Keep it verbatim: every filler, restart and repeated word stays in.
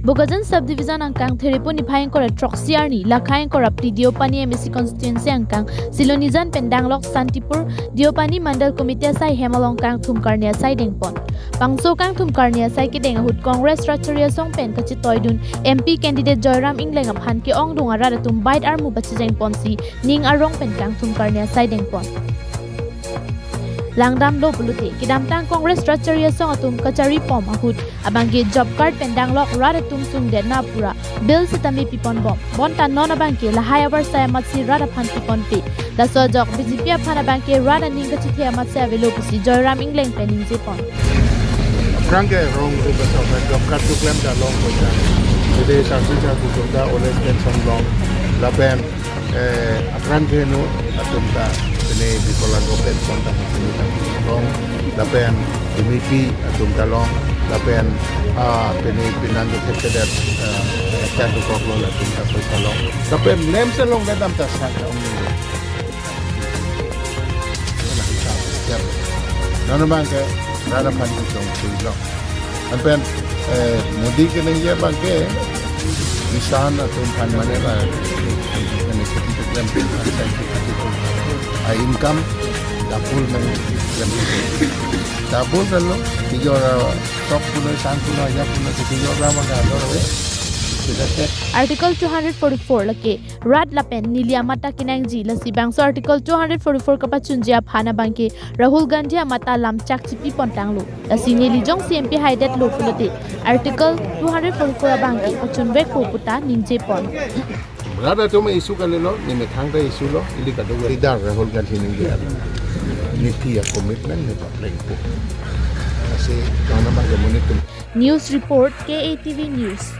Bokajan Subdivision angkang Thiripu niphai ingkoi ra throksi arni, lakhai ingkoi ra phli Deopani M A C constituency angkang Silonijan pen danglok Santipur Deopani Mandal Committee asai hem along kangthum karne asai dengpon. Bangso kangthum karne asai kedeng ahut Congress Rat Chari Asong pen kachetoidun M P candidate Joyram Engleng aphan ke-ongdung arat atum bike armu pachijeng ponsi ning arong pen kangthum karne asai dengpon. Langdamlo pulote, kedamtang Congress Rat Chari Asong atum kachari pom ahut abangke job card pen danglok rat atum sungdet na pura bill sitame pipon bom. Bonta non abangke lahai avarsai amatsi rat aphan piponpe. Laso ajok B J P aphan abangke rat aning kachethe amatsi avelo pusi Joyram Engleng pen ningjepon. Aphrang ke rong ru besok pen job card tu klem ta long ko ta. Jadi saksi saksi atum ta old age pension long lapen, eh, aphrang ke nu atum ta pine Bikolango pension ta sini ta long lapen pine pi atum ta long lapen, ah, pine pinang ke thek kedet, eh, kan tu kok lo atum ta paisa long lapen lem se long kedam ta sang ta ong. Nana bang ke rara pan tu tong tu long. Anpen, eh, Modi ke neng ye bang ke Kisan atum pan mane la, mane kheti keklem, a income double nang klem. Double kan lo, tijor, ah, sok puno, san puno, aja puno, tijor lama ka dor we. Kita cek. Article two hundred forty-four lake rat lapen neli amat ta kenangji, lasi bangso Article two hundred forty-four kapachunji aphan abangke Rahul Gandhi amat ta lam chak chipi pon tanglo. Lasi neli jongsi M P haidetlo pulote Article two hundred forty-four abangke pachunvekpo puta ningjepon. Rat atum issue kalilo, ne methang ta issue lo, ili kadokave leader Rahul Gandhi ningje. Niti a commitment ne paplengpo. Lasi, nana bang ke monit atum. News report, K A T V News.